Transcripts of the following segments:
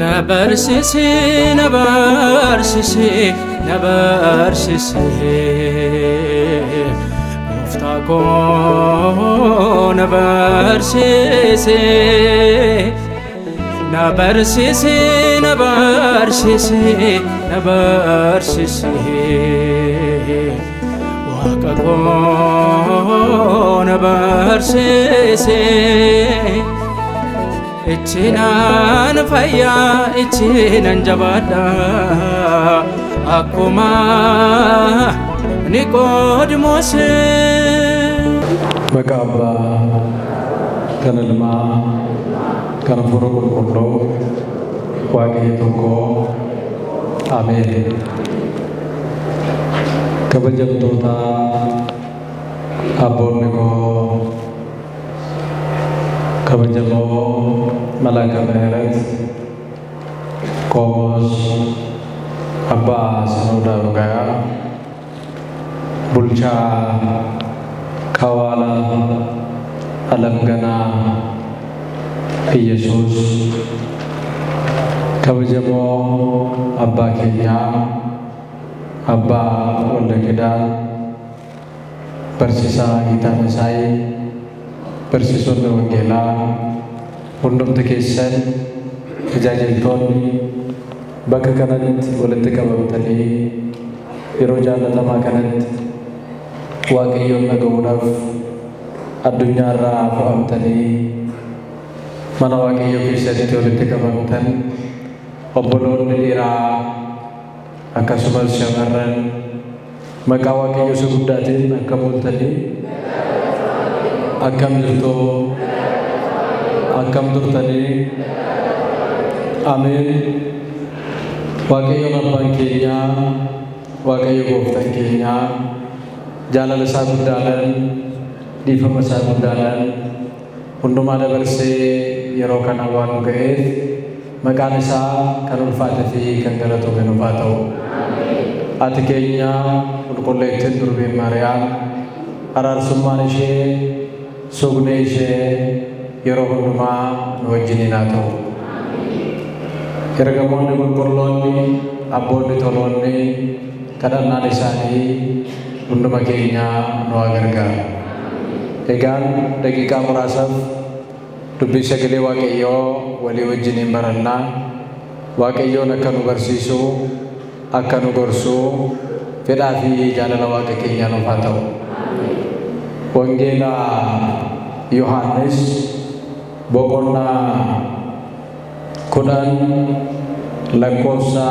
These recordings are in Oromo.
Nabarsisi, nabarsisi, nabarsisi, Gooftaa koo nabarsisi, nabarsisi, nabarsisi, nabarsisi, Waaqa koo nabarsisi. Ichinaan fayyaa, ichinan jabaadha, akkuma Niqoodimoos. Maqaa Abbaa, kan Ilmaa, kan Hafuura Qulqulluu, Waaqayyo tokko, Ameen. Kabajamtoota abboonni koo, kabajamoo Malaaka ምህረት, Qomoos Abbaa Sinuudaa Dhugaa, Bulchaa Kawaala Alamganaa Iyyasuus, kabajamoo abbaa keenyaa Abbaa Waldaqidaa, Barsiisaa Gitaanesaayii, barsiisonni wangeelaa hundumti keessan, tajaajiltoonni bakka kanatti walitti qabamtanii yeroo jaallatamaa kanatti Waaqayyoon dhaga'uudhaaf addunyaarraa fo'amtanii mana Waaqayyoo keessatti walitti qabamtan, obboloonni dhiiraa akkasumas shamarran, maqaa Waaqayyoo isa guddaatiin akkam ooltanii, akkam jirtu, akkam turtanii? Ameen. Waaqayyoon abbaan keenyaa, Waaqayyo gooftaan keenyaa, jaalala isaa guddaadhaan, dhiifama isaa guddaadhaan hundumaa dabarsee yeroo kana waan nu ga'eef maqaan isaa kan ulfaate fi kan galatoome nuuf haa ta'u. Ati keenya qulqulleettiin Durbeen Maariyaam, araarsummaan ishee, sugnee ishee yeroo hundumaa nu wajjiniin haa ta'u. Ergamoonni qulqulloonni, abboonni toloonni, kadhannaan isaanii hunduma keenyaa nu haa gargaaru. Egaan daqiiqaa muraasaaf dubbii sagalee Waaqayyoo walii wajjiniin barannaa. Waaqayyoon akka nu barsiisu, akka nu gorsu fedhaa fi jaalala Waaqa keenyaa nuuf haa ta'u. Wangeela Yohaannis boqonnaa 10 lakkoofsa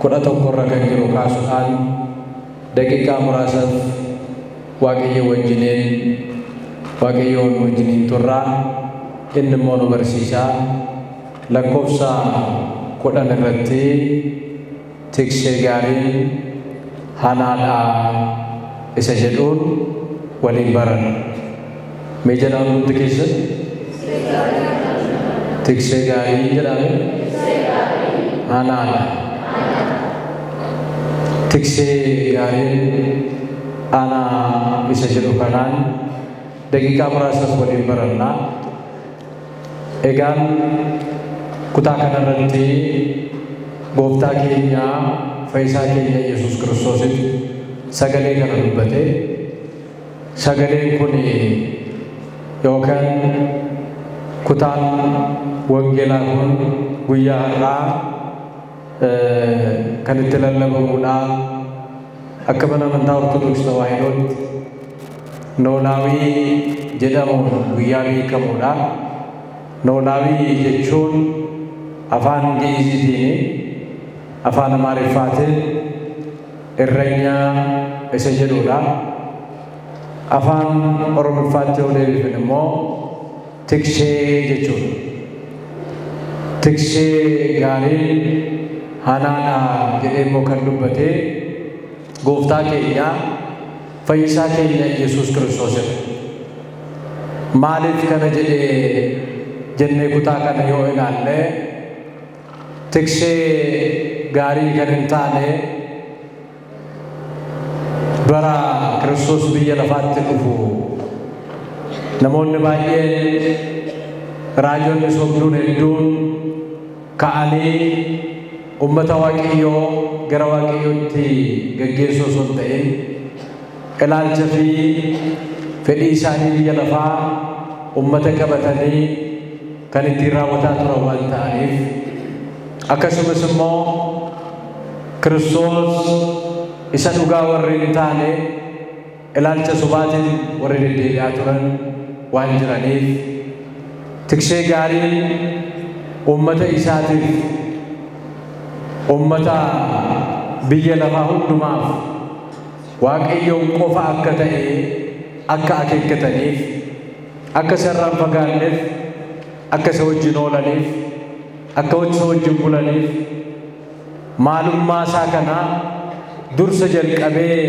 11 irra kan jiru kaasuudhaan daqiiqaa muraasaaf Waaqayyoon wajjiniin turraa, inni immoo nu barsiisaa. Lakkoofsa 10 irratti tiksee gaariin hanaadhaa isa jedhuun waliin baranna. Mee jedhaa hundumti keessan? Tiksee gaarii jedhame anaadha. Tiksee gaariin anaa isa jedhu kanaan daqiiqaa muraasaaf waliin barannaa. Egaan kutaa kanarratti gooftaa keenya, fayyisaa keenya Yesuus Kiristoositti sagalee kana dubbate. Sagaleen kun yookaan kutaan wangeelaa kun guyyaa har'aa kan itti lallabamudha. Akka mana amantaa Ortodoksii Tawaahidootti Noolaawii jedhamuun guyyaa beekamudha. Noolaawii jechuun afaan Gi'iziitiin afaan Amaariffaatiin irreenya isa jedhudha. Afaan Oromiffaatti yoo deebifne immoo tiksee jechuudha. Tiksee gaariin hanaadha jedhee immoo kan dubbate gooftaa keenya fayyisaa keenya Yesuus Kiristoosidha. Maaliif kana jedhee jennee kutaa kana yoo ilaalle tiksee gaarii kan hin taane bara Kiristoos biyya lafaatti dhufu namoonni baay'een raajonni sobduun hedduun ka'anii ummata Waaqayyoo gara Waaqayyootti gaggeessuu osoo hin ta'in ilaalcha fi fedhii isaanii biyya lafaa ummata qabatanii kan ittiin raawwataa turan waan ta'aniif akkasumas immoo Kiristoos isa dhugaa warri hin taane ilaalcha sobaatiin warri deddeebi'aa turan waan jiraniif tiksee gaariin ummata isaatiif ummata biyya lafaa hundumaaf Waaqayyoon qofa akka ta'e akka akeekkataniif akka isa irraa hin fagaanneef akka isa wajjin oolaniif akka isa wajjin bulaniif maalummaa isaa kana dursa jalqabee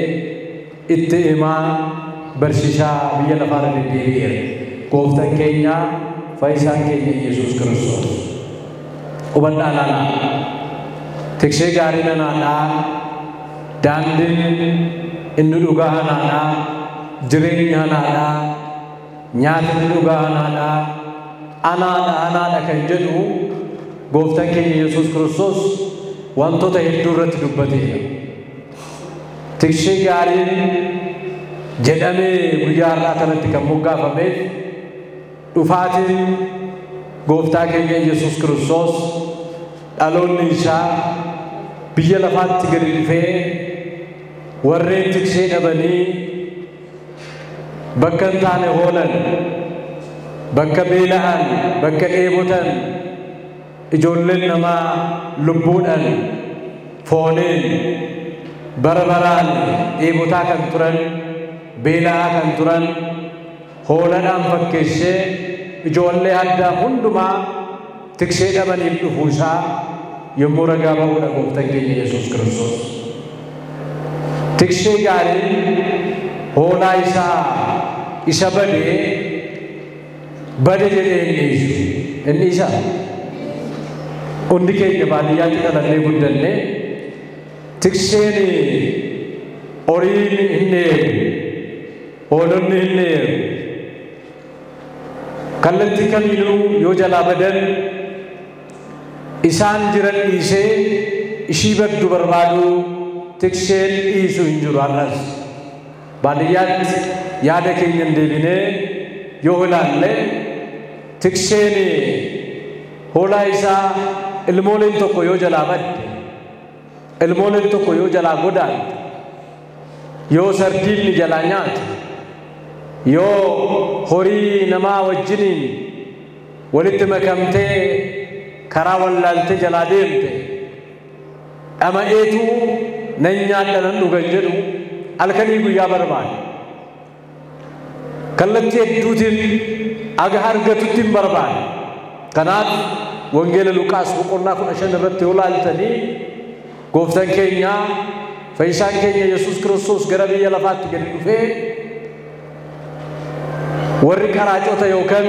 itti himaa barsiisaa biyya lafaarra deddeebi'eera. Gooftaan keenya fayyisaan keenya Yesuus Kiristoos. Hubadhaa ilaalaa. Tiksee gaariin anaadhaa. Daandiin inni dhugaa anaadhaa. Jireenyi anaadhaa. Nyaatni dhugaa anaadhaa. Anaadha anaadha kan jedhu gooftaan keenya Yesuus Kiristoos wantoota hedduu irratti dubbateera. Tiksee gaariin jedhamee guyyaa har'aa kanatti kan moggaafameef dhufaatiin gooftaa keenya Yesuus Kiristoos dhaloonni isaa biyya lafaatti gadi dhufee warreen tiksee dhabanii bakka hin taane hoolan, bakka beela'an, bakka dheebotan, ijoolleen namaa lubbuudhaan fooniin bara baraan dheebotaa kan turan, beela'aa kan turan, hooladhaan fakkeessee ijoollee addaa hundumaa tiksee dhabaniif dhufuu isaa yommuu ragaa ba'uudha gooftaan keenya Yesuus Kiristoos. Tiksee gaariin hoolaa isaa isa badee bade jedhee hin dhiisu. Inni isa hundi keenya baadiyyaatti dhalannee guddannee tikseen horiin hin eegu, hoolonni hin eegu. Kallattii kamiinuu yoo jalaa badan isaan jiran dhiisee ishii baddu barbaadu tikseen dhiisu hin jiru har'as. Baadiyyaatti yaada keenya hin deebinee yoo ilaalle tikseen hoolaa isaa ilmooleen tokko yoo jalaa badde, ilmooleen tokko yoo jalaa godaante, yoo sardiinni jalaa nyaate, yoo horii namaa wajjiniin walitti makamtee karaa wallaaltee jalaa deemte, dhama'eetu nan nyaadha nan dhugan jedhu halkanii guyyaa barbaada. Kallattii hedduutiin aga argatutti hin barbaada. Kanaaf Wangeela Luqaas boqonnaa 15 irratti yoo ilaaltanii gooftaan keenya fayyisaan keenya Yesuus Kiristoos gara biyya lafaatti gadi dhufee warri qaraacota yookaan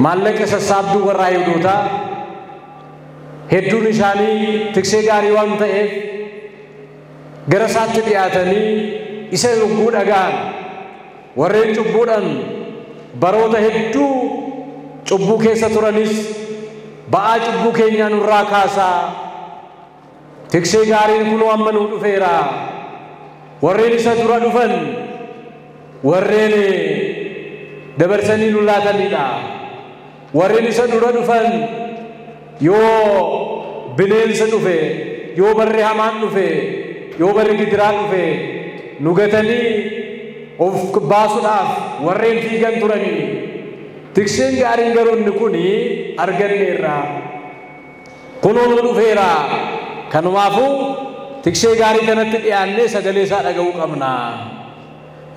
maallaqa sassaabduu warra Ayihudootaa hedduun isaanii tiksee gaarii waan ta'eef gara isaatti dhiyaatanii isa yogguu dhaga'an warreen cubbuudhaan baroota hedduu cubbuu keessa turanis ba'aa cubbuu keenyaa nurraa kaasaa tiksee gaariin kunoo amma nuu dhufeera warreen isa dura dhufan warreen dabarsanii nu laatanidha warreen isa dura dhufan yoo bineensa dhufe yoo barri hamaan dhufe yoo barri gidiraa dhufe nu gatanii of baasuudhaaf warreen fiigan turanii tikseen gaariin garuu inni kun arganneerra. Kunoo nu dhufeera. Kanumaafuu tiksee gaarii kanatti dhiyaannee sagalee isaa dhaga'uu qabna.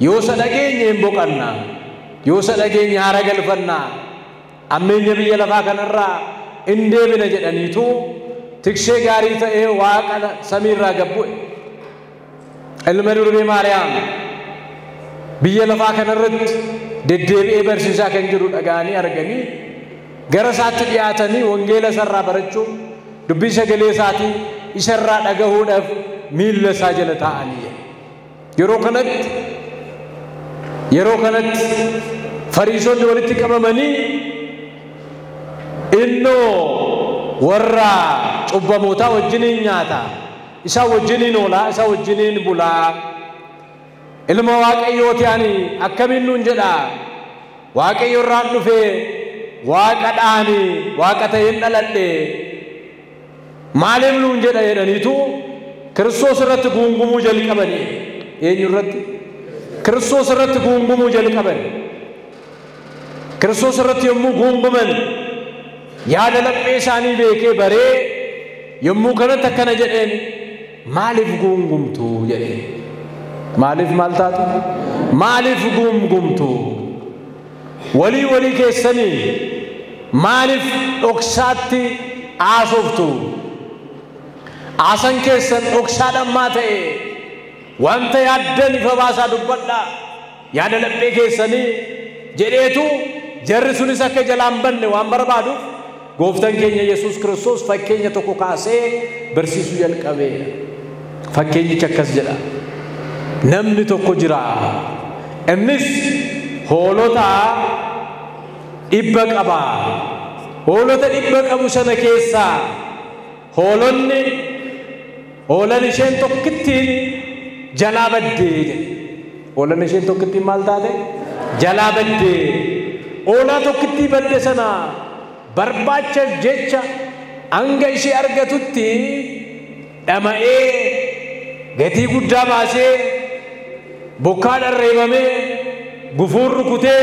Yoo isa dhageenye hin boqanna. Yoo isa dhageenye haara galfanna. Ammeenya biyya lafaa kanarraa hin deebina jedhaniitu tiksee gaarii ta'ee Waaqa samiirraa gad bu'e. Ilma durbee Maariyaam biyya lafaa kanarratti deddeebi'ee barsiisaa kan jiru dhaga'anii arganii gara isaatti dhiyaatanii wangeela isarraa barachuun dubbii sagalee isaatii isarraa dhagahuudhaaf miilla isaa jala taa'anii. Yeroo kanatti Fariisonni walitti qabamanii innoo warra cubbamootaa wajjiniin nyaata, isaa wajjiniin oolaa, isaa wajjiniin bulaa, ilma Waaqayyooti ani akkamiin nuun jedha, Waaqayyo irraan dhufee Waaqa dhaani Waaqa ta'een dhaladhe maaliif nuun jedha jedhaniitu Kiristoos irratti guungumuu jalqabanii. Eenyu irratti? Kiristoos irratti guungumuu jalqaban. Kiristoos irratti yommuu guunguman yaada laphee isaanii beekee baree yommuu kanatti akkana jedheen, maaliif guungumtu jedheen. Maaliif maal taatu? Maaliif guungumtu? Walii walii keessanii maaliif dhoksaatti haasoftu? Haasan keessan dhoksaadhaan maa ta'e? Wanta yaaddan ifa baasaa dubbadhaa, yaada laphee keessanii jedheetu jarri sunis akka jalaan banne waan barbaaduuf Gooftaan keenya Yesuus Kiristoos fakkeenya tokko kaasee barsiisuu jalqabeera. Fakkeenyichi akkas jedha. Namni tokko jira. Innis hoolota 100 qaba. Hoolota 100 qabu sana keessaa hoolonni hoolan isheen tokkittiin jalaa baddee jedhe. Hoolan isheen tokkittiin maal taate? Jalaa baddee. Hoolaa tokkittii badde sana barbaachaaf jecha hanga ishee argatutti dhama'ee gatii guddaa baasee bokkaa dharreeffamee gufuun rukutee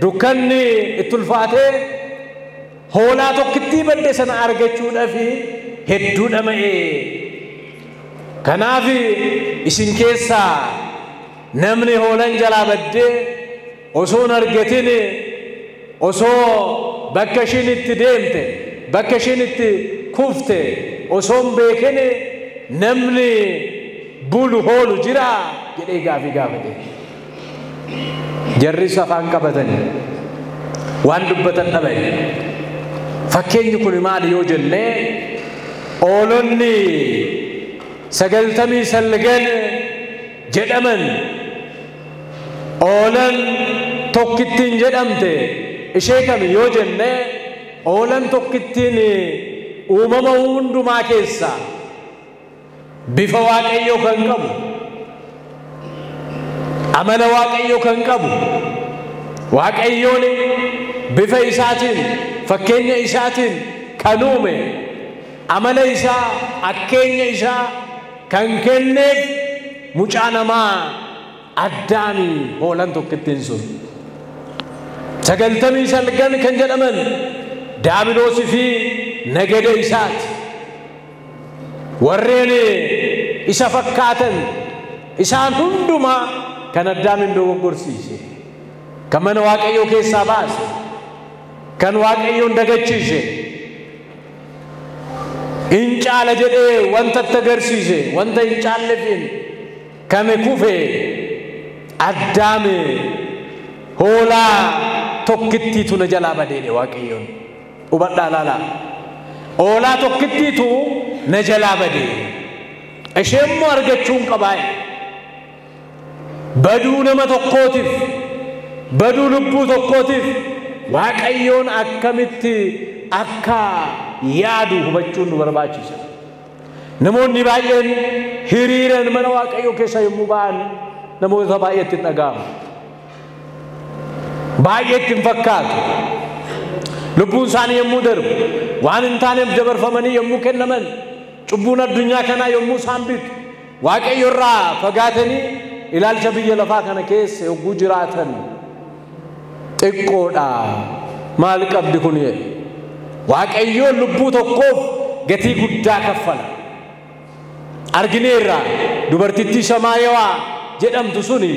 dukkanni itti ulfaatee hoolaa tokkittii badde sana argachuudhaaf hedduu dhama'ee. Kanaaf isin keessaa namni hoolan jalaa baddee osoo hin argatin, osoo bakka ishiin itti deemte, bakka ishiin itti kufte osoo hin beekin namni bulu hoolu jira jedhee gaafii gaafate. Jarris afaan qabatanii waan dubbatan dhaban. Fakkeenyi kun maali yoo jennee, hoolonni 99 jedhaman hoolan tokkittiin jedhamte ishee kami yoo jennee, hoolan tokkittiin uumama hundumaa keessaa bifa Waaqayyoo kan qabu, amala Waaqayyoo kan qabu, Waaqayyoon bifa isaatiin fakkeenya isaatiin kan uume, amala isaa akkeenya isaa kan kenneef mucaa namaa Addaami hoolan tokkittiin sun. 99 kan jedhaman Daabiloosii fi nagada isaati. Warreen isa fakkaatan isaan hundumaa kan Addaamin dogoggorsiise, kan mana Waaqayyoo keessaa baase, kan Waaqayyoon dagachiise, hin caala jedhee wanta itti agarsiise, wanta hin caallefiin kan kufe Addaame hoolaa tokkittiitu na jalaa badeedhe Waaqayyoon. Hubadhaa laalaa. Hoolaa tokkittiitu na jalaa badee. Ishee immoo argachuu hin qabaa. Baduu nama tokkootiif, baduu lubbuu tokkootiif Waaqayyoon akkamitti akka yaadu hubachuun nu barbaachisa. Namoonni baay'een hiriiran mana Waaqayyoo keessa yommuu ba'an namoota baay'eetti hin dhaga'amu. Baay'eetti hin fakkaatu. Lubbuun isaanii yommuu darbu, waan hin taaneef dabarfamanii yommuu kennaman, cubbuun addunyaa kanaa yommuu isaan bitu, Waaqayyo irraa fagaatanii ilaalcha biyya lafaa kana keessa yogguu jiraatan xiqqoodha. Maal qabdi kun jedhe. Waaqayyoon lubbuu tokkoof gatii guddaa kaffala. Argineerra dubartittii Samaayawaa jedhamtu suni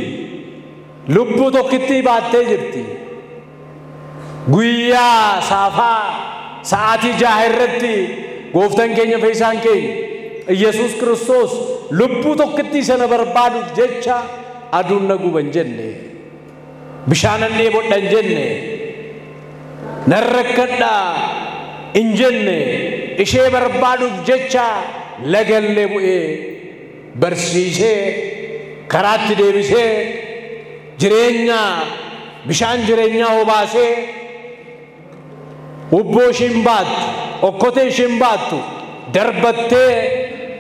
lubbuu tokkittii baattee jirti. Guyyaa saafaa sa'aatii 6 irratti gooftaan keenya fayyisaan keenya Iyesuus Kiristoos lubbuu tokkittii sana barbaaduuf jecha aduun na guban jenne, bishaanan dheebodhan jenne, nan rakkadhaa hin jenne, ishee barbaaduuf jecha lagallee bu'ee barsiisee karaatti deebisee jireenya bishaan jireenyaa obaasee hubboo ishiin baattu okkotee ishiin baattu darbattee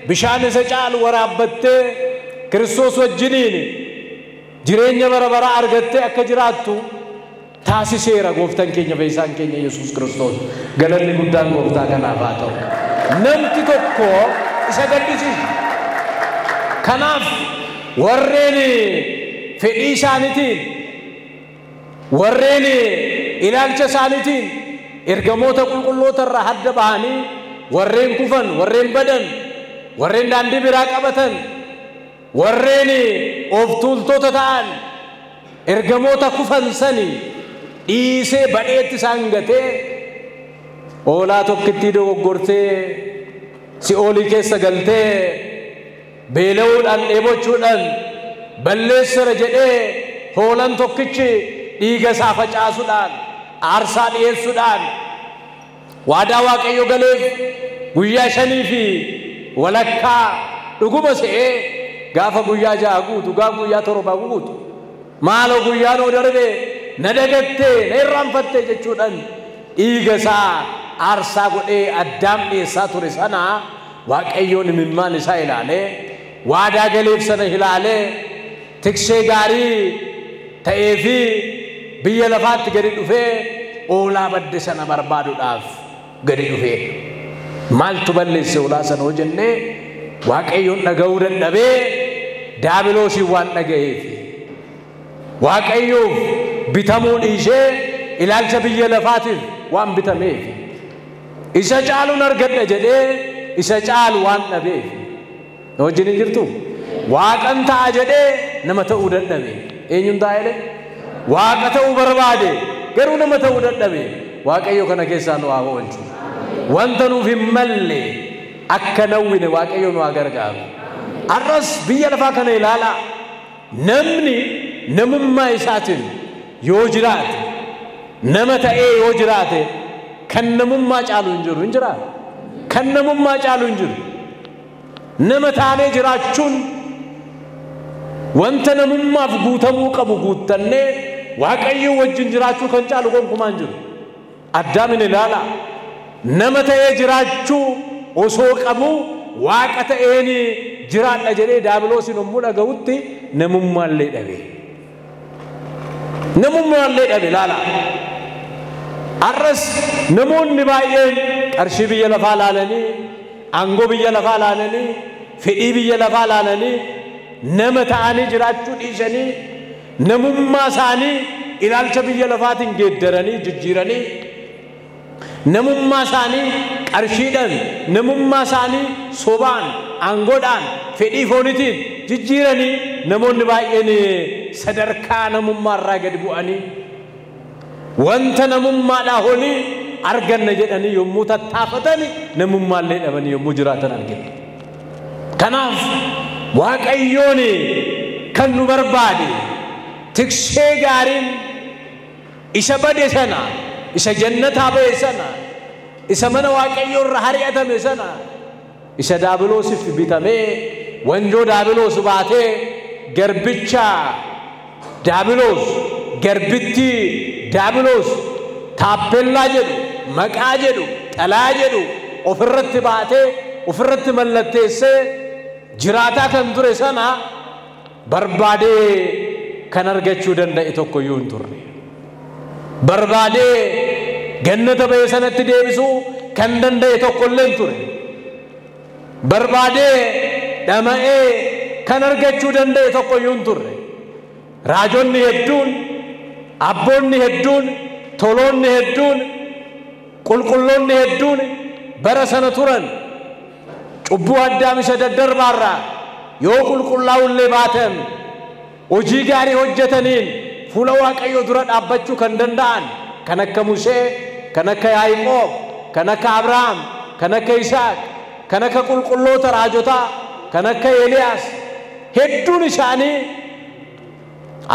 bishaan isa caalu waraabbattee Kiristoos wajjiniin jireenya bara baraa argattee akka jiraattu taasiseera gooftaan keenya fayyisaan keenya Yesuus Kiristoos. Galanni guddaan gooftaa kanaaf haa ta'u. Namti tokko isa gaddisiisa. Kanaaf warreen fedhii isaaniitiin, warreen ilaalcha isaaniitiin ergamoota qulqulloota irraa hadda bahanii warreen kufan, warreen badan, warreen daandii biraa qabatan, warreen of tuultota ta'an ergamoota kufan sani dhiisee badheetti isaan gatee hoolaa tokkittii dogoggortee si'oolii keessa galtee beela'uudhaan dheebochuudhaan balleessara jedhee hoolaan tokkichi dhiiga isaa facaasuudhaan aarsaa dhiyeessuudhaan waadaa Waaqayyo galeef guyyaa 5.5 dhuguma se'ee gaafa guyyaa 6 guutu, gaafa guyyaa 7 guutu maaloo guyyaa noo darbe na dagattee na irraanfattee jechuudhaan dhiiga isaa aarsaa godhee Addaam dhiyeessaa ture sana Waaqayyoon imimmaan isaa ilaalee waadaa galeef sana ilaalee tiksee gaarii ta'ee fi biyya lafaatti gadi dhufee hoolaa badde sana barbaaduudhaaf gadi dhufee. Maaltu balleesse hoolaa sana hoo jennee Waaqayyoon dhaga'uu dadhabee daabiloosiin waan dhaga'eef Waaqayyoof bitamuu dhiisee ilaalcha biyya lafaatiif waan bitameef isa caaluun argadha jedhee isa caalu waan dhabeef. Na wajjin hin jirtu? Waaqan ta'a jedhee nama ta'uu dadhabe. Eenyuun ta'a jedhee? Waaqa ta'uu barbaade garuu nama ta'uu dadhabe. Waaqayyo kana keessaa nu haa oolchu. Wanta nuuf hin malle akka nawwine Waaqayyo nu haa gargaaru. Har'as biyya lafaa kana ilaalaa. Namni namummaa isaatiin yoo jiraate, nama ta'ee yoo jiraate kan namummaa caalu hin jiru. Hin jiraa? Kan namummaa caalu hin jiru. Nama taanee jiraachuun wanta namummaaf guutamuu qabu guuttannee Waaqayyo wajjin jiraachuu kan caalu gonkumaa hin jiru. Addaamin ilaalaa. Nama ta'ee jiraachuu osoo qabu Waaqa ta'een jiraadha jedhee daabiloosiin yommuu dhaga'utti namummaallee dhabe. Namummaallee dhabe ilaalaa. Har'as namoonni baay'een qarshii biyya lafaa laalanii, aangoo biyya lafaa laalanii, fedhii biyya lafaa laalanii nama ta'anii jiraachuu dhiisanii namummaa isaanii ilaalcha biyya lafaatiin geeddaranii jijjiiranii namummaa isaanii qarshiidhaan, namummaa isaanii sobaan, aangoodhaan, fedhii fooniitiin jijjiiranii namoonni baay'een sadarkaa namummaa irraa gadi bu'anii wanta namummaadhaa olii arganna jedhanii yommuu tattaafatan namummaallee dhabanii yommuu jiraatan argina. Kanaaf Waaqayyoon kan nu barbaade tiksee gaariin isa bade sana, isa jannataa ba'e sana, isa mana Waaqayyoo irra hari'atame sana, isa daabiloosiif bitamee wanjoo daabiloos baatee garbicha daabiloos, garbittii daabiloos taappellaa jedhu, maqaa jedhu, xalaa jedhu ofirratti baatee ofirratti mallatteessee jiraataa kan ture sana barbaadee kan argachuu danda'e tokkoyyuu hin turre. Barbaadee gannata ba'e sanatti deebisuu kan danda'e tokkollee hin ture. Barbaadee dhama'ee kan argachuu danda'e tokkoyyuu hin turre. Raajonni hedduun, abboonni hedduun, toloonni hedduun, qulqulloonni hedduun bara sana turan cubbuu Addaam isa daddarbaarraa yoo qulqullaa'ullee baatan hojii gaarii hojjetaniin fuula Waaqayyoo dura dhaabbachuu kan danda'an kan akka Musee, kan akka Yaaqoob, kan akka Abrahaam, kan akka Yisaaq, kan akka qulqulloota raajotaa, kan akka Eeliyaas hedduun isaanii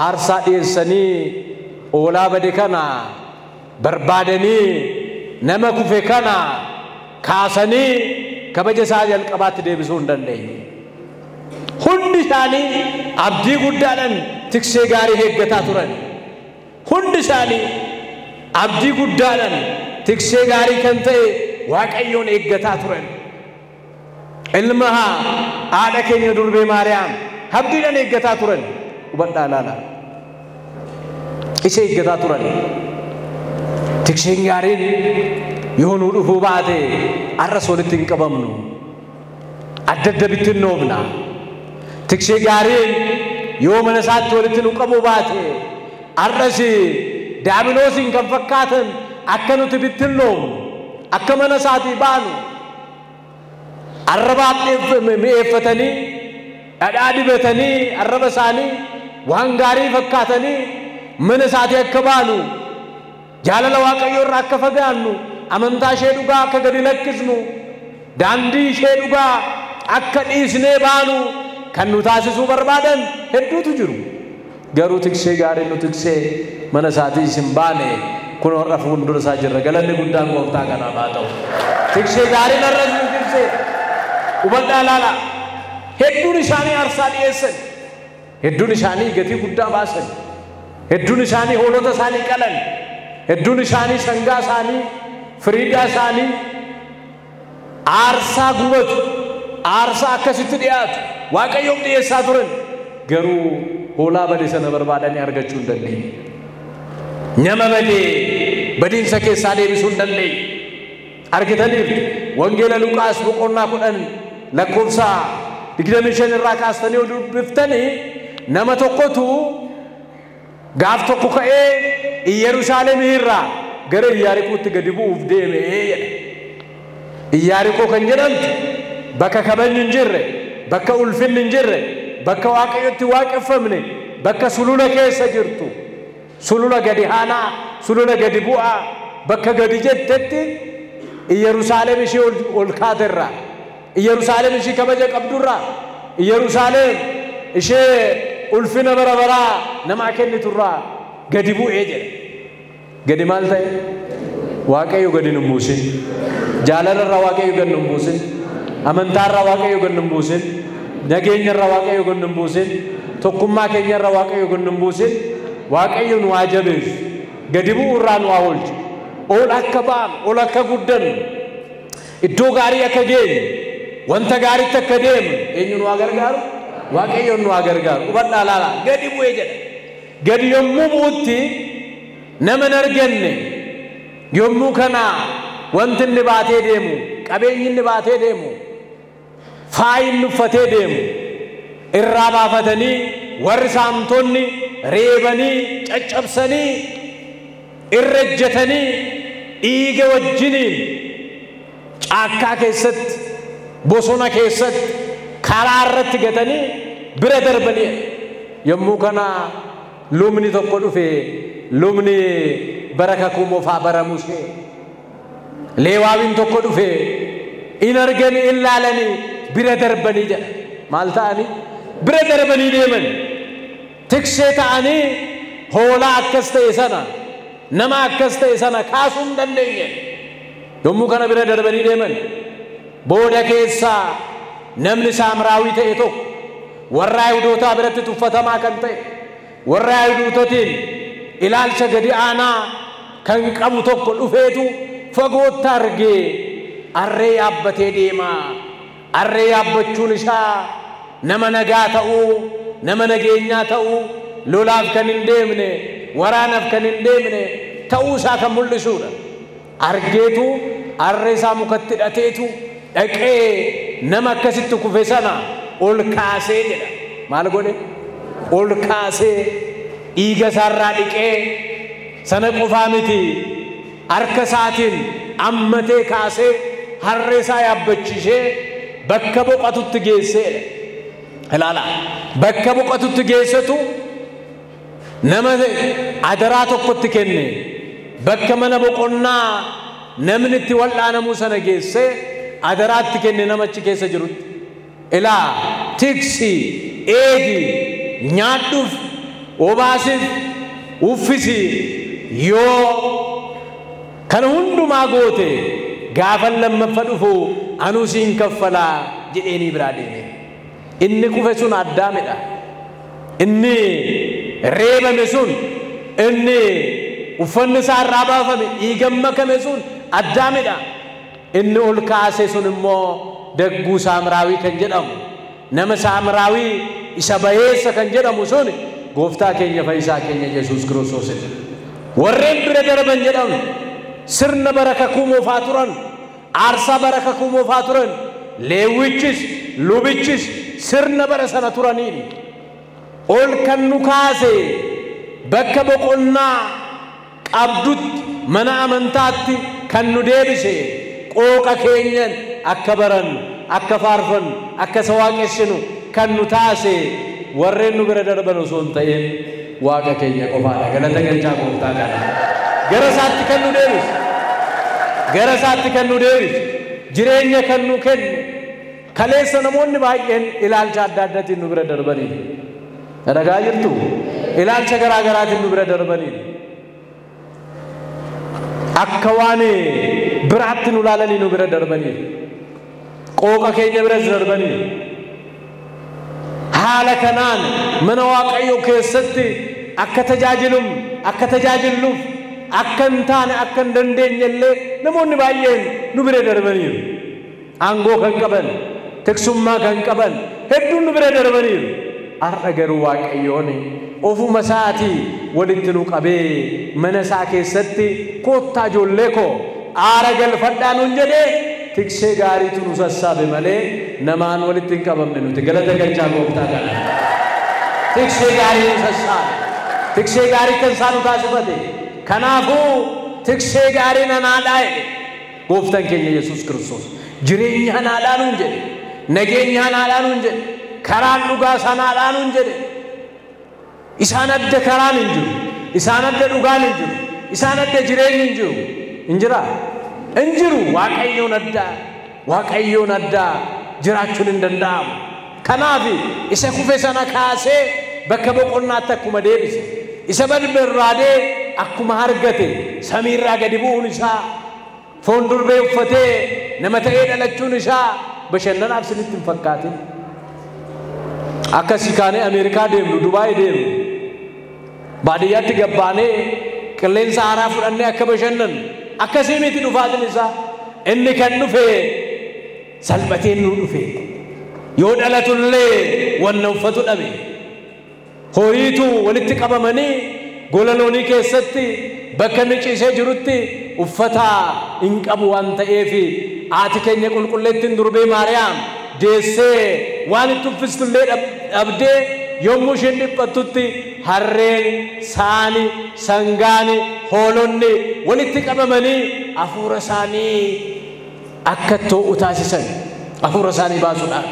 aarsaa dhiyeessanii hoolaa bade kana barbaadanii nama kufe kana kaasanii kabaja isaa jalqabaatti deebisuu hin dandeenye. Hundi isaanii abdii guddaadhaan tiksee gaarii eeggataa turan. Hundi isaanii abdii guddaadhaan tiksee gaarii kan ta'e Waaqayyoon eeggataa turan. Ilma haadha keenya durbee Maariyaam abdiidhaan eeggataa turan. Hubadhaa ilaalaa. Isa eeggataa turan. Tikseen gaariin yoo nuu dhufuu baate arras walitti hin qabamnu. Adda adda bittinnoofna. Tiksee gaariin yoo mana isaatti walitti nu qabuu baate arras daabiloosiin kan fakkaatan akka nuti bittinnoofnu, akka mana isaatii baanu arraba mi'eeffatanii dhadhaa dibatanii arraba isaanii waan gaarii fakkaatanii mana isaatii akka baanu, jaalala Waaqayyoo irraa akka fagaannu, amantaa ishee dhugaa akka gadi lakkisnu, daandii ishee dhugaa akka dhiisnee baanu kan nu taasisuu barbaadan hedduutu jiru. Garuu tiksee gaariin nu tiksee mana isaatii isin baane kun har'a fuuldura isaa jirra. Galanni guddaan gooftaa kanaaf haa ta'u. Tiksee gaariin har'as nu tiksee. Hubadhaa ilaalaa. Hedduun isaanii aarsaa dhiyeessan. Hedduun isaanii gatii guddaa baasan. Hedduun isaanii hoolota isaanii qalan. Hedduun isaanii sangaa isaanii, firiidaa isaanii aarsaa gubatu, aarsaa akkasitti dhiyaatu Waaqayyoof dhiyeessaa turan. Garuu hoolaa bade sana barbaadanii argachuu hin dandeenye. Nama badee badiinsa keessaa deebisuu hin dandeenye. Argitaniirtu Wangeela Luqaas boqonnaa 10 lakkoofsa 25 irraa kaastanii ol dubbiftanii nama tokkotu gaaf tokko ka'ee Iyyeruusaalem irraa gara Iyyaarikootti gadi bu'uuf deeme jedha. Iyyaarikoo kan jedhamtu bakka kabajni hin jirre, bakka ulfinni hin jirre, bakka Waaqayyotti waaqeffamne, bakka sulula keessa jirtu, sulula gadi aanaa, sulula gadi bu'aa, bakka gadi jettetti Iyyeruusaalem ishee ol kaaterraa, Iyyeruusaalem ishee kabaja qabdurraa, Iyyeruusaalem ishee ulfina bara baraa namaa kenniturraa gadi bu'ee jedha. Gadi maal ta'e? Waaqayyo gadi nu buusin. Jaalalarraa Waaqayyo gadi nu buusin. Amantaarraa Waaqayyo gadi nu buusin. Nageenyarraa Waaqayyo gadi nu buusin. Tokkummaa keenyarraa Waaqayyo gadi nu buusin. Waaqayyo nu haa jabeessu. Gadi bu'uurraa nu haa oolchu. Ol akka baanu, ol akka guddannu, iddoo gaarii akka geenyu, wanta gaariitti akka deemnu eenyu nu haa gargaaru? Waaqayyo nu haa gargaaru. Hubadhaa ilaalaa. Gadi bu'ee jedha. Gadi yommuu bu'utti nama hin arganne, yommuu kana wanti inni baatee deemu, qabeenyi inni baatee deemu, faayi inni uffatee deemu irraa baafatanii warri saamtonni reebanii caccabsanii irra ejjetanii dhiiga wajjiniin caakkaa keessatti, bosona keessatti, karaa irratti gatanii bira darbanii. Yommuu kana lubni tokko dhufe, lubni bara kakuu moofaa bara Musee, Leewaawiin tokko dhufe, in arganii in laalanii bira darbanii jedha. Maal ta'anii? Bira darbanii deeman. Tiksee ta'anii hoolaa akkas ta'e sana, nama akkas ta'e sana kaasuu hin dandeenye. Yommuu kana bira darbanii deeman, booda keessaa namni Saamraawii ta'e tokko warra Ayihudootaa biratti tuffatamaa kan ta'e, warra Ayihudootatiin ilaalcha gadi aanaa kan qabu tokko dhufeetu fagootti argee arree yaabbatee deema. Arree yaabbachuun isaa nama nagaa ta'uu, nama nageenyaa ta'uu, lolaaf kan hin deemne, waraanaaf kan hin deemne ta'uu isaa kan mul'isuudha. Argeetu arree isaa mukatti hidhateetu dhaqee nama akkasitti kufe sana ol kaasee jedha. Maal godhe? Ol kaasee dhiiga isaarraa dhiqee, sana qofaa miti, harka isaatiin ammatee kaasee harree isaa yaabbachiisee bakka boqotutti geesseedha. Ilaala, bakka boqotutti geessetu nama adaraa tokkotti kenne, bakka mana boqonnaa namni itti wal'aanamuu sana geessee adaraatti kenne namachi keessa jirutti. Ilaa, tiksi, eegi, nyaadhuuf, obaasiif, uffisi, yoo kana hundumaa goote gaafan lammaffaa dhufu anuu siin kaffalaa jedheenii biraa deeme. Inni kufe sun Addaamidha. Inni reebame sun, inni uffanni isaa irraa baafame dhiigan makame sun Addaamidha. Inni ol kaase sun immoo dagguu Saamiraawii kan jedhamu, nama Saamiraawii isa bayeessa kan jedhamu sun gooftaa keenya fayyisaa keenya Yesuus Kiristoosidha. Warreen bira darban jedhamu sirna bara kakuu moofaa turan, aarsaa bara kakuu moofaa turan, Leewwichis lubichis sirna bara sana turaniin ol kan nu kaase bakka boqonnaa qabdutti mana amantaatti kan nu deebise qooqa keenyan akka barannu, akka faarfannu, akka isa waaqessinu kan nu taase warreen nu bira darban osoo hin ta'in Waaqa keenya qofaadha. Galata galchaa gooftaa kana. Gara isaatti kan nu deebise, gara isaatti kan nu deebise, jireenya kan nu kenne. Kaleessa namoonni baay'een ilaalcha adda addaatiin nu bira darbanii. Dhagahaa jirtu? Ilaalcha garaa garaatiin nu bira darbanii. Akka waan biraatti nu laalanii nu bira darbanii. Qooqa keenya biras darbanii. Haala kanaan mana Waaqayyoo keessatti akka tajaajilum, akka tajaajilluuf akka hin taane, akka hin dandeenye illee namoonni baay'een nu bira darbaniiru. Aangoo kan qaban, tiksummaa kan qaban hedduun nu bira darbaniiru. Har'a garuu Waaqayyoon ofuma isaatii walitti nu qabee mana isaa keessatti koottaa ijoollee koo aara galfadhaa nuun jedhee tiksee gaariitu nu sassaabe malee namaan walitti hin qabamne nuti. Galata galchaa gooftaa kana. Tiksee gaarii nu sassaabe. Tiksee gaarii kan isaa nu taasifate. Kanaafuu tiksee gaarii anaadhaa jedhe gooftaan keenya Yesuus Kiristoos. Jireenya anaadhaa nuun jedhe. Nageenya anaadhaa nuun jedhe. Karaan dhugaa sanaadhaa nuun jedhe. Isaan adda karaan hin jiru. Isaan adda dhugaan hin jiru. Isaan adda jireenyi hin jiru. Hin jiraa? Hin jiru. Waaqayyoon adda. Waaqayyoon adda jiraachuun hin danda'amu. Kanaaf isa kufe sana kaasee bakka boqonnaatti akkuma deebise, isa barbaadee akkuma argate samiirraa gadi bu'uun isaa, foon durbee uffatee nama ta'ee dhalachuun isaa bashannanaaf isinitti hin fakkaatin. Akkasii kaanee Ameerikaa deemnu, Dubaay deemnu, baadiyyaatti gabbaanee qilleensa haaraa fudhannee akka bashannannu akkasii miti dhufaatiin isaa. Inni kan dhufe salphateen nu dhufe. Yoo dhalatullee wanna uffatu dhabe. Horiitu walitti qabamanii gola loonii keessatti bakka inni ciisee jirutti uffata hin qabu waan ta'eef haati keenya qulqulleettiin durbee Maariyaam deessee waan itti uffistullee dhabdee yommuu isheen dhiphattutti harreen, saani, sangaani, hoolonni walitti qabamanii hafuura isaanii akka too'u taasisan. Hafuura isaanii baasuudhaan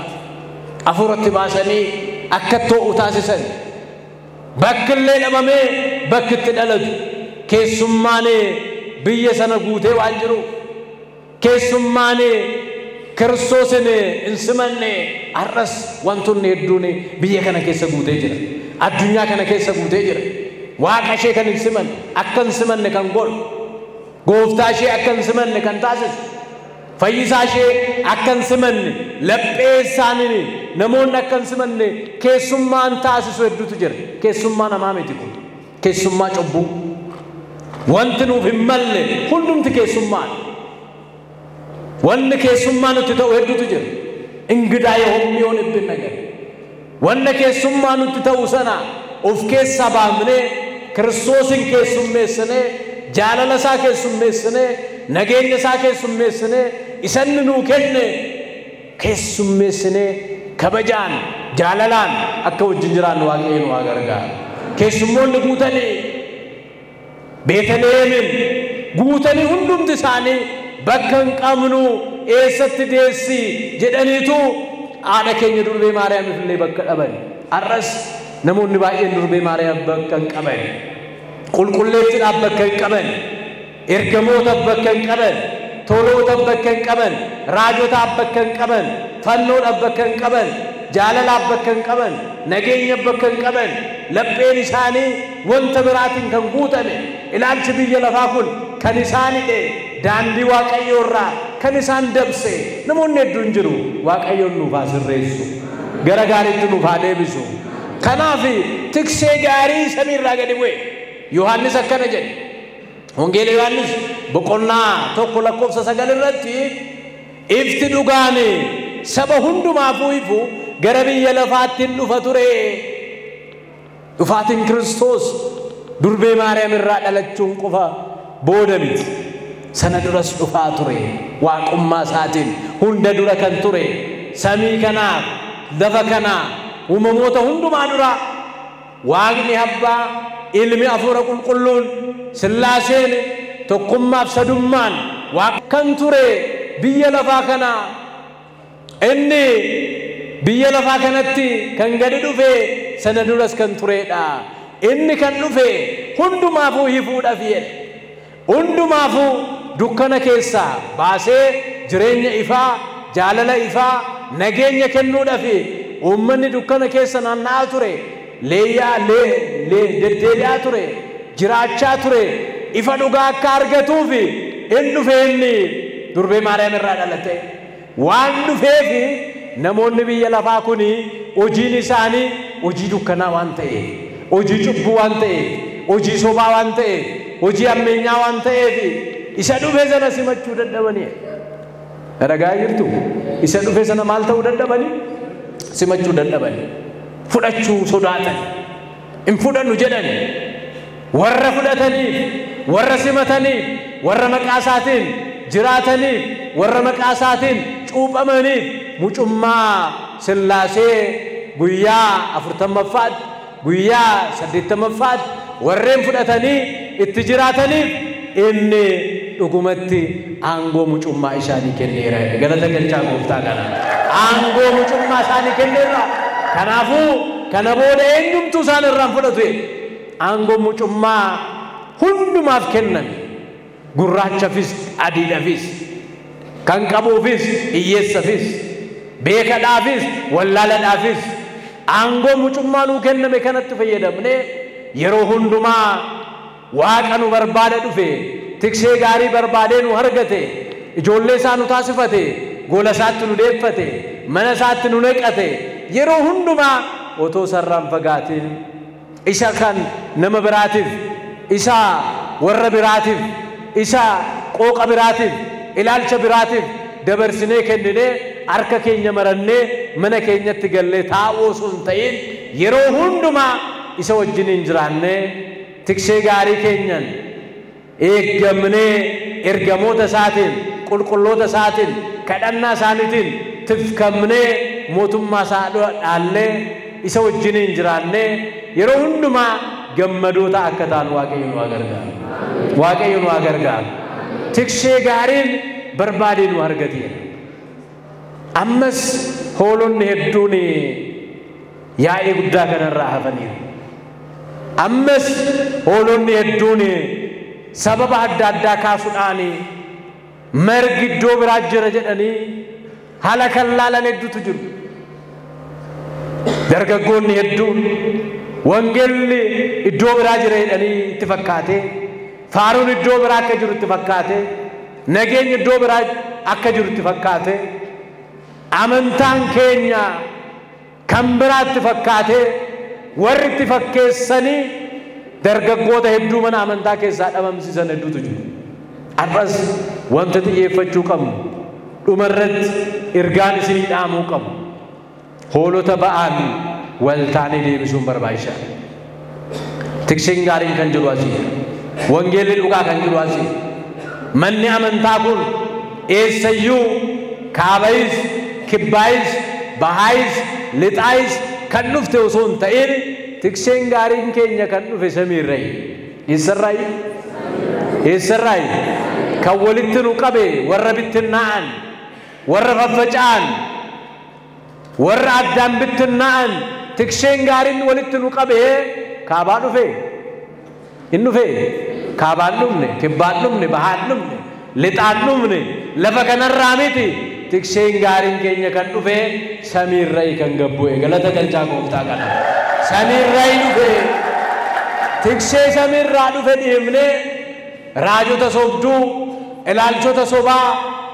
hafuuratti baasanii akka too'u taasisan. Bakki illee dhabamee bakki itti dhalatu keessummaan biyya sana guutee waan jiru, keessummaan Kiristoosin hin simanne har'as wantoonni hedduun biyya kana keessa guutee jira. Addunyaa kana keessa guutee jira. Waaqa ishee kan hin simanne, akka hin simanne kan godhu, gooftaa ishee akka hin simanne kan taasisu, fayyisaa ishee akka hin simanne, laphee isaanii namoonni akka hin simanne keessummaan taasisu hedduutu jira. Keessummaa namaa miti kun. Keessummaa cubbuu. Wanti nuuf hin malle hundumti keessummaadha. Wanni keessummaa nutti ta'u hedduutu jira. Ingidaa የሆንብን ነገር wanna keessummaa nutti ta'u sana of keessaa baafnee Kiristoosin keessummeessinee, jaalala isaa keessummeessinee, nageenya isaa keessummeessinee, isanni nuu kenne keessummeessinee kabajaan jaalalaan akka wajjin jiraannu Waaqayyo nu haa gargaaru. Keessummoonni guutanii Beetaliheemin guutanii hundumti isaanii bakka hin qabnu eessatti deessi jedhaniitu haadha keenya durbee Maariyaamiif illee bakka dhaban. Har'as namoonni baay'een durbee Maariyaam bakka hin qaban. Qulqulleettiidhaaf bakka hin qaban. Ergamootaaf bakka hin qaban. Tolootaaf bakka hin qaban. Raajotaaf bakka hin qaban. Fannoodhaaf bakka hin qaban. Jaalalaaf bakka hin qaban. Nageenyaaf bakka hin qaban. Lapheen isaanii wanta biraatiin kan guutame ilaalchi biyya lafaa kun kan isaan hidhe daandii Waaqayyoo irraa kan isaan dabse namoonni hedduun jiru. Waaqayyoon nuuf haa sirreessu, gara gaariitti nuuf haa deebisu. Kanaaf tiksee gaarii samiirraa gadi bu'e Yohaannis akkana jedhe. Wangeela Yohaannis boqonnaa 1 lakkoofsa 9 irratti ifti dhugaan saba hundumaafuu ifu gara biyya lafaatti hin dhufa ture. Dhufaatiin Kiristoos durbee Maariyaam irraa dhalachuun qofa booda miti. Sana duras dhufaa ture. Waaqummaa isaatiin hunda dura kan ture. Samii kanaaf, lafa kanaa, uumamoota hundumaa dura Waaqni Abbaa, Ilmi Hafuura Qulqulluun, Sillaaseen tokkummaaf sadummaan Waaqa kan ture biyya lafaa kanaa. Inni biyya lafaa kanatti kan gadi dhufe sana duras kan turedha. Inni kan dhufe hundumaafuu hifuudhaaf jedhe. Hundumaafuu dukkana keessaa baasee jireenya ifaa, jaalala ifaa, nageenya kennuudhaaf uummanni dukkana keessa naanna'aa ture, leeyyaa deddeebi'aa ture, jiraachaa ture, ifa dhugaa akka argatuuf in dhufe. Inni durbee Maariyaam irraa dhalate. Waan dhufeef namoonni biyya lafaa kun hojiin isaanii hojii dukkanaa waan ta'eef, hojii cubbuu waan ta'eef, hojii sobaa waan ta'eef, hojii ammeenyaa waan ta'eef isa dhufe sana simachuu dadhabanii. Ragaa jirtu? Isa dhufe sana maal ta'uu dadhabanii? Simachuu dadhabanii. Fudhachuu sodaatan. Hin fudhannu jedhani. Warra fudhataniif, warra simataniif, warra maqaa isaatiin jiraataniif, warra maqaa isaatiin cuuphamaniif mucummaa Sillaasee guyyaa 40ffaatti, guyyaa 80ffaatti warreen fudhatanii itti jiraataniif inni dhugumatti aangoo mucummaa isaanii kenneera. Galata galchaa gooftaa kana. Aangoo mucummaa isaanii kenneera. Kanaafuu kana booda eenyumtuu isaan irraan fudhatu. Aangoo mucummaa hundumaaf kenname. Gurraachafis, adiidhaafis, kan qabuufis, hiyyeessafis, beekadhaafis, wallaaladhaafis aangoo mucummaa nuu kenname kanatti fayyadamnee yeroo hundumaa Waaqa nu barbaada dhufe, tiksee gaarii barbaadee nu argate, ijoollee isaa nu taasifate, gola isaatti nu deeffate, mana isaatti nu naqate, yeroo hundumaa otoo sarraan fagaatiin isa kan nama biraatiif, isa warra biraatiif, isa qooqa biraatiif, ilaalcha biraatiif dabarsinee kenninee harka keenya marannee mana keenyatti gallee taa'uu osoo hin ta'in yeroo hundumaa isa wajjiniin jiraannee tiksee gaarii keenyan eeggamnee ergamoota isaatiin, qulqulloota isaatiin, kadhannaa isaaniitiin tifkamnee mootummaa isaa dhaallee isa wajjiniin jiraannee yeroo hundumaa gammadoota akka ta'an Waaqayyo nu haa gargaaru. Waaqayyo nu haa gargaaru. Tiksee gaariin barbaadee nu argateera. Ammas hoolonni hedduun yaa'ii guddaa kanarraa hafaniiru. Ammas hoolonni hedduun sababa adda addaa kaasuudhaan margi iddoo biraa jira jedhanii haala kan laalan hedduutu jiru. Dargaggoonni hedduun wangeelli iddoo biraa jira jedhanii itti fakkaate, faaruun iddoo biraa akka jiru itti fakkaate, nageenyi iddoo biraa akka jiru itti fakkaate, amantaan keenya kan biraa itti fakkaate, warri itti fakkeessanii dargaggoota hedduu mana amantaa keessaa dhabamsiisan hedduutu jiru. Har'as wanta xiyyeeffachuu qabnu dhumarratti ergaan isinii dhaamuu qabu. Hoolota ba'aan waltaanee deebisuun barbaachisaadha. Tikseen gaariin kan jiru asii. Wangeelli dhugaa kan jiru asii. Manni amantaa kun eessayyuu kaabayis, kibbaayis, bahaayis, lixaayis kan dhufte osoo hin ta'in tikseen gaariin keenya kan dhufe samiirrayi. Eessarraayi? Eessarraayi? Kan walitti nu qabe warra bittinnaa'an, Warra faffaca'an, warra addaan bittinnaa'an tikseen gaariin walitti nu qabee kaabaa dhufe. Hin dhufe. Kaabaan dhufne, kibbaan dhufne, bahaan dhufne, lixaan dhufne, lafa kanarraa miti. Tikseen gaariin keenya kan dhufe samiirraa kan gabbu'e. Galata galchaa gooftaa kana. Samiirraa dhufe. Tiksee samiirraa dhufe dhiifnee raajota sobduu, ilaalchota sobaa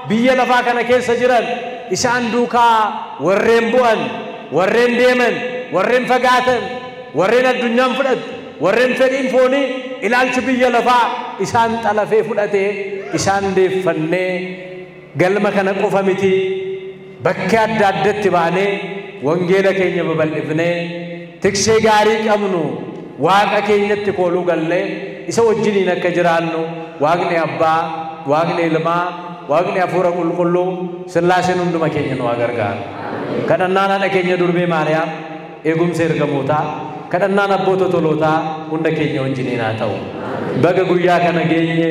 biyya lafaa kana keessa jiran isaan duukaa warreen bu'an, warreen deeman, warreen fagaatan, warreen addunyaan fudhatu, warreen fedhiin foonii ilaalchi biyya lafaa isaan xalafee fudhatee isaan deeffannee galma kana qofa miti bakkee adda addatti baanee wangeela keenya babal'ifnee tiksee gaarii qabnu waaqa keenyatti kooluu gallee isa wajjiniin akka jiraannu waaqni abbaa, waaqni ilmaa, waaqni hafuura qulqulluu sillaaseen hunduma keenya nu haa gargaaru. Kadhannaan haadha keenya durbee Maariyaam, eegumsa ergamootaa, kadhannaan abboota tolootaa hunda keenya wajjiniin haa ta'u. Baga guyyaa kana geenye,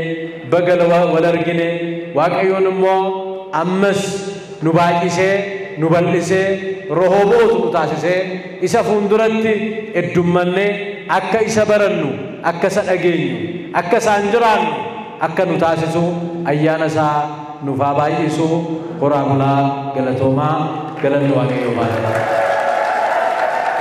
baga wal argine, Waaqayyoon immoo ammas nu baay'isee, nu bal'isee, Rohooboot nu taasisee, isa fuulduratti heddummannee akka isa barannu, akka isa dhageenyu, akka isaan jiraannu akka nu taasisu ayyaana isaa nuuf haa baay'isu. Horaa bulaa, galatoomaa, galanni Waaqayyoo baay'ee.